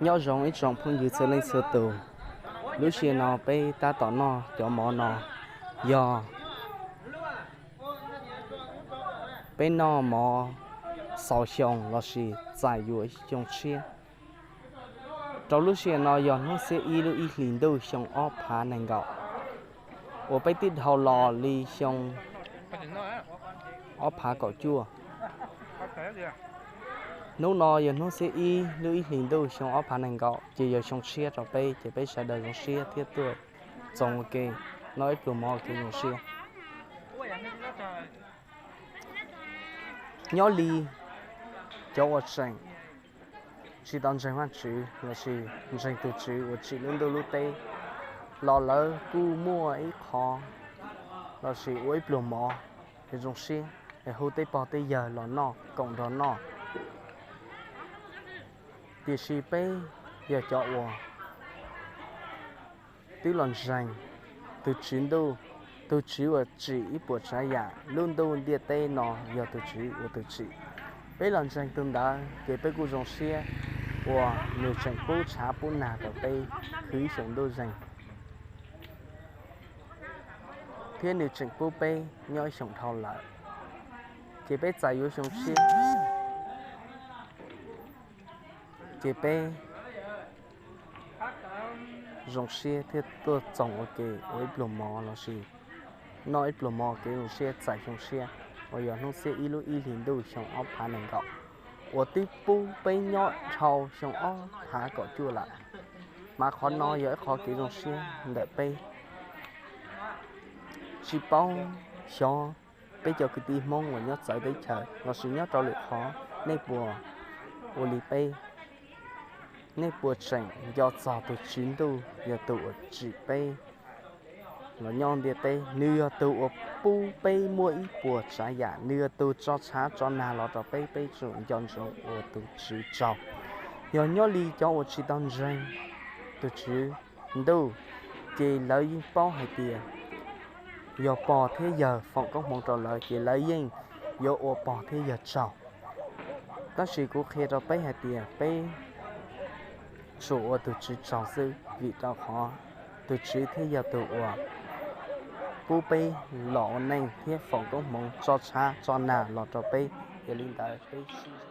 Nyob zoo ib tsoom phooj ywg txhua leej txhua tus, lub sij hawm no peb tab tom noj cov mov no yog peb noj mov xaus xyoo lossis txais yuav xyoo tshiab. Rau lub sij hawm no yog hnub xiab ib lub ib hlis ntuj xyoo ob phav nees nkaum, uas peb twb dhau los li xyoo ob phav kaum cuaj. Hnub no yog hnub xiab ib lub ib hlis ntuj xyoo ob phav nees nkaum ces yog xyoo tshiab rau peb, ces peb sawv daws zoo siab thiab tuaj txoos ua ke noj ib pluag mov kev zoo siab. Nyob li cov uas tseem tsis tau ntseeg Vajtswv lossis ntseeg tus Tswv uas tsim lub ntuj lub teb los lawv kuj muaj ib qho lossis ua ib pluag mov es zoo siab es hu tej pog tej yawg los noj koom nrog noj. Tiam sis peb yog cov uas twb los ntseeg tus Tswv ntuj, tus Tswv uas tsim ib puas tsav yam, lub ntuj ntiaj teb no yog tus Tswv ua tus tsim. Peb los ntseeg tus ntawd ces peb kuj zoo siab uas nws tseem pub tshav pub nag rau peb khwv ib xyoos ntuj zeeg, thiab nws tseem pub peb nyob ib xyoos dhau lawm, ces peb txais yuav xyoo tshiab, ces peb zoo siab thiab tuaj txoos ua ke ua ib pluag mov lossis noj ib pluag mov kev zoo siab txais xyoo tshiab uas yog hnub xiab ib lub ib hlis ntuj xyoo ob phav nees nkaum, uas twb pub peb nyob dhau xyoo ob phav kaum cuaj lawm. Mas qhov no yog ib qhov kev zoo siab ntawm peb. Tsis paub xyov peb cov kwv tij Hmoob uas nyob txawv teb chaws lossis nyob rau lwm qhov nej puas ua li peb, nej puas tseem nco txog tus Tswv ntuj yog tus uas tsim peb los nyob ntiaj teb, nws yog tus uas pub peb muaj ib puas tsav yam, nws yog tus tso tshav tso nag los rau peb, peb tseem nco ntsoov ua tus Tswv tsaug. Yog nyob li cov uas tsis tau ntseeg tus Tswv ntuj, ces lawv yeej paub hais tias yog pog thiab yawg foom koob hmoov rau lawv ces lawv yeej yuav ua pog thiab yawg tsaug. Tab sis kuv qhia rau peb hais tias peb tsuas ua tus Tswv tsaug xwb, vim rau qhov tus Tswv thiaj yog tus uas pub peb los ua neej thiab foom koob hmoov tso tshav tso nag los rau peb. Yog li ntawd peb